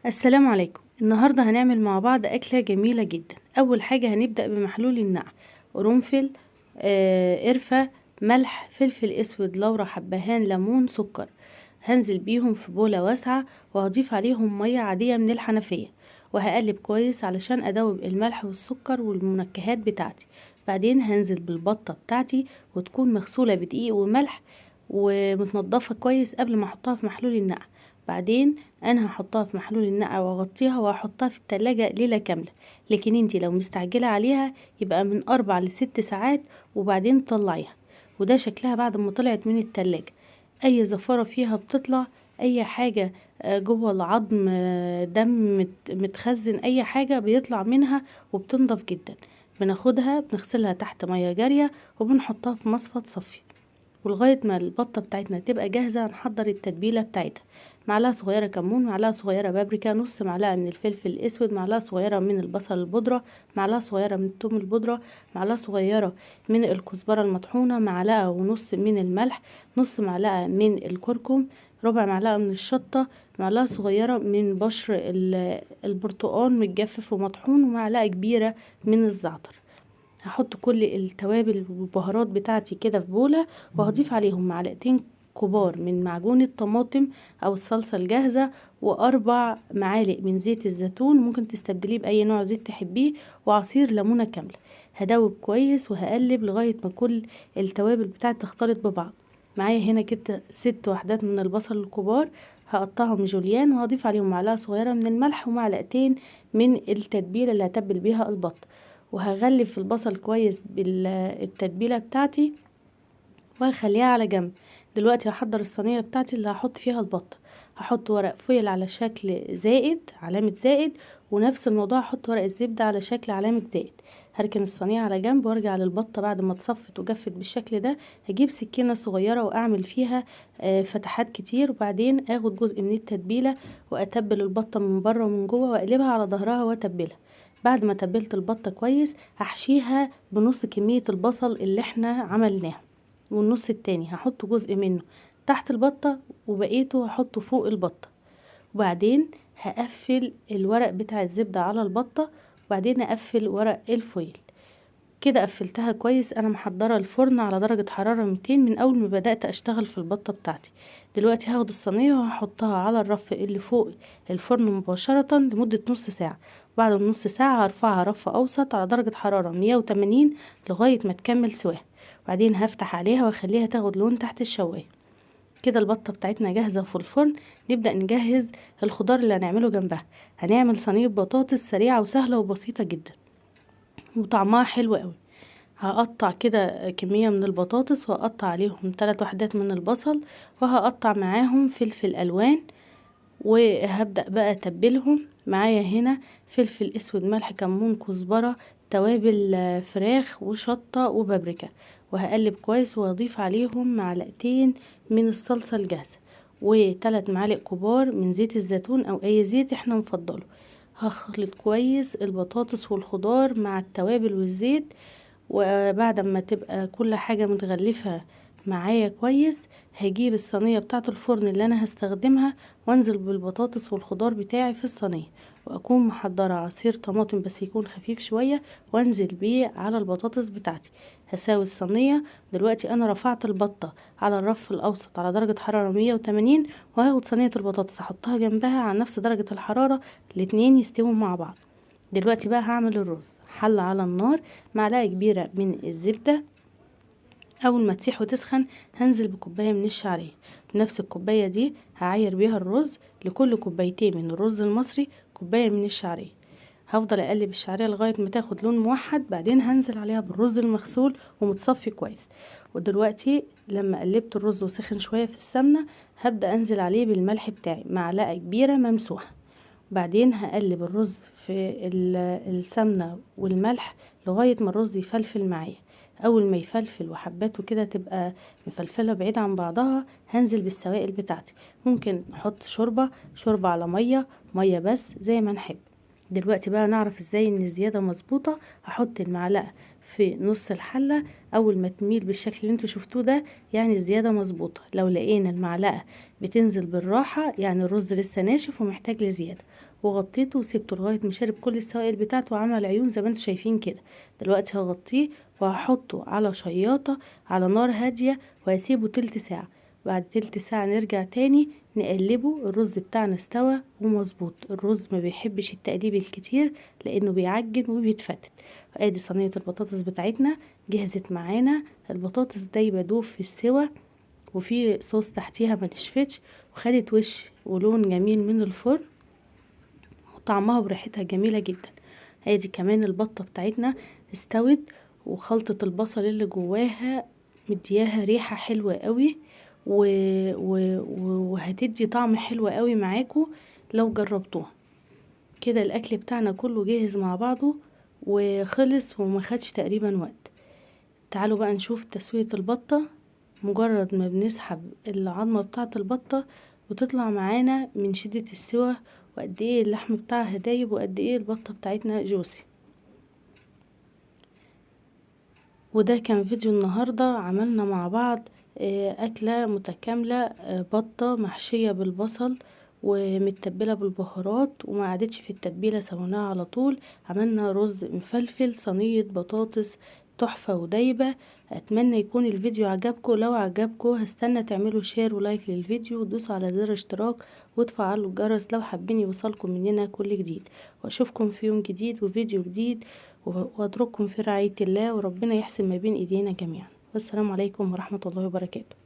السلام عليكم. النهاردة هنعمل مع بعض أكلة جميلة جدا. أول حاجة هنبدأ بمحلول النقع: قرنفل، قرفة، ملح، فلفل اسود، لورا، حبهان، ليمون، سكر. هنزل بيهم في بولة واسعة وهضيف عليهم مية عادية من الحنفية، وهقلب كويس علشان ادوب الملح والسكر والمنكهات بتاعتي. بعدين هنزل بالبطة بتاعتي، وتكون مغسولة بدقيق وملح ومتنضفة كويس قبل ما احطها في محلول النقع. بعدين انا هحطها في محلول النقع واغطيها واحطها في التلاجة ليلة كاملة، لكن انتي لو مستعجلة عليها يبقى من 4 ل6 ساعات وبعدين طلعيها. وده شكلها بعد ما طلعت من التلاجة. اي زفارة فيها بتطلع، اي حاجة جوه العظم، دم متخزن، اي حاجة بيطلع منها وبتنضف جدا. بناخدها بنغسلها تحت مية جارية وبنحطها في مصفى تصفي. ولغاية ما البطة بتاعتنا تبقى جاهزة هنحضر التتبيلة بتاعتها. معلقة صغيرة كمون، معلقة صغيرة بابريكا، نص معلقة من الفلفل الأسود، معلقة صغيرة من البصل البودرة، معلقة صغيرة من الثوم البودرة، معلقة صغيرة من الكزبرة المطحونة، معلقة ونص من الملح، نص معلقة من الكركم، ربع معلقة من الشطة، معلقة صغيرة من بشر البرتقال متجفف ومطحون، ومعلقة كبيرة من الزعتر. هحط كل التوابل والبهارات بتاعتي كده في بولة، وهضيف عليهم معلقتين كبار من معجون الطماطم او الصلصة الجاهزة، و4 معالق من زيت الزيتون، ممكن تستبدليه باي نوع زيت تحبيه، وعصير ليمونة كاملة. هدوب كويس وهقلب لغاية ما كل التوابل بتاعتي تختلط ببعض. معايا هنا كده 6 وحدات من البصل الكبار، هقطعهم جوليان، وهضيف عليهم معلقة صغيرة من الملح ومعلقتين من التتبيلة اللي هتبل بيها البط، وهغلف البصل كويس بالتتبيلة بتاعتي وهخليها على جنب. دلوقتي هحضر الصينية بتاعتي اللي هحط فيها البط. هحط ورق فويل على شكل زائد، علامة زائد، ونفس الموضوع هحط ورق الزبدة على شكل علامة زائد. هركن الصينية على جنب وارجع للبطة بعد ما اتصفت وجفت بالشكل ده. هجيب سكينة صغيرة واعمل فيها فتحات كتير، وبعدين اخد جزء من التتبيلة واتبل البطة من بره ومن جوه، واقلبها على ظهرها واتبلها. بعد ما تبلت البطة كويس هحشيها بنص كمية البصل اللي احنا عملناها، والنص التاني هحط جزء منه تحت البطة وبقيته هحطه فوق البطة. وبعدين هقفل الورق بتاع الزبدة على البطة، وبعدين اقفل ورق الفويل. كده قفلتها كويس. انا محضرة الفرن على درجة حرارة 200 من اول ما بدأت اشتغل في البطة بتاعتي. دلوقتي هاخد الصينية وهحطها على الرف اللي فوق الفرن مباشرة لمدة نص ساعة. بعد النص ساعة هرفعها رف اوسط على درجة حرارة 180 لغاية ما تكمل سواها، وبعدين هفتح عليها واخليها تاخد لون تحت الشواية. كده البطة بتاعتنا جاهزة في الفرن. نبدأ نجهز الخضار اللي هنعمله جنبها. هنعمل صينية بطاطس سريعة وسهلة وبسيطة جدا وطعمها حلو قوي. هقطع كده كمية من البطاطس، وهقطع عليهم 3 وحدات من البصل، وهقطع معاهم فلفل ألوان، وهبدأ بقى اتبلهم. معايا هنا فلفل اسود، ملح، كمون، كزبرة، توابل فراخ، وشطة، وبابريكا، وهقلب كويس واضيف عليهم معلقتين من الصلصة الجاهزة، و3 معالق كبار من زيت الزيتون او اي زيت احنا نفضله. هخلط كويس البطاطس والخضار مع التوابل والزيت، وبعد ما تبقى كل حاجة متغلفة معايا كويس هجيب الصينية بتاعة الفرن اللي انا هستخدمها وانزل بالبطاطس والخضار بتاعي في الصينية، واكون محضرة عصير طماطم بس يكون خفيف شوية وانزل بيه على البطاطس بتاعتي. هساوي الصينية. دلوقتي انا رفعت البطة على الرف الاوسط على درجة حرارة 180، وهاخد صينية البطاطس احطها جنبها على نفس درجة الحرارة، الاتنين يستووا مع بعض. دلوقتي بقى هعمل الرز. حلة على النار، معلقة كبيرة من الزبدة، اول ما تسيح وتسخن هنزل بكوبايه من الشعريه. بنفس الكوبايه دي هعاير بيها الرز، لكل كوبايتين من الرز المصري كوبايه من الشعريه. هفضل اقلب الشعريه لغايه ما تاخد لون موحد، بعدين هنزل عليها بالرز المغسول ومتصفي كويس. ودلوقتي لما قلبت الرز وسخن شويه في السمنه هبدا انزل عليه بالملح بتاعي، معلقه كبيره ممسوحه. بعدين هقلب الرز في السمنه والملح لغايه ما الرز يفلفل معايا. اول ما يفلفل وحباته كده تبقى مفلفله بعيد عن بعضها هنزل بالسوائل بتاعتي. ممكن نحط شوربه، شوربه على ميه، ميه بس، زي ما نحب. دلوقتي بقى نعرف ازاي ان الزياده مظبوطه. هحط المعلقه في نص الحلة. اول ما تميل بالشكل اللي انتوا شفتوه ده يعني الزيادة مظبوطة. لو لقينا المعلقة بتنزل بالراحة يعني الرز لسه ناشف ومحتاج لزيادة. وغطيته وسبته لغاية ما شرب كل السوائل بتاعته وعمل عيون زي ما انتوا شايفين كده. دلوقتي هغطيه وهحطه على شياطة على نار هادية وهسيبه تلت ساعة. بعد تلت ساعة نرجع تاني نقلبه. الرز بتاعنا استوى ومظبوط. الرز ما بيحبش التقليب الكتير لانه بيعجن وبيتفتت. ادي صينية البطاطس بتاعتنا جهزت معانا. البطاطس دايبة دوب في السوى وفي صوص تحتيها ما نشفتش، وخدت وش ولون جميل من الفرن وطعمها وريحتها جميلة جدا. ادي كمان البطة بتاعتنا استوت، وخلطة البصل اللي جواها مدياها ريحة حلوة قوي وهتدي طعم حلو قوي معاكم لو جربتوها. كده الاكل بتاعنا كله جاهز مع بعضه وخلص وما خدش تقريبا وقت. تعالوا بقى نشوف تسوية البطة. مجرد ما بنسحب العظمة بتاعة البطة وتطلع معانا من شدة السوى، وقد ايه اللحم بتاعها دايب وقد ايه البطة بتاعتنا جوسي. وده كان فيديو النهاردة، عملنا مع بعض أكلة متكاملة، بطة محشية بالبصل ومتبلة بالبهارات وما عادتش في التتبيلة، سويناها على طول. عملنا رز مفلفل، صينية بطاطس تحفة ودايبة. أتمنى يكون الفيديو عجبكم. لو عجبكم هستنى تعملوا share و like للفيديو وتدوسوا على زر اشتراك وتفعلوا الجرس لو حابين يوصلكم مننا كل جديد. واشوفكم في يوم جديد وفيديو جديد، واترككم في رعاية الله، وربنا يحسن ما بين ايدينا جميعا. والسلام عليكم ورحمة الله وبركاته.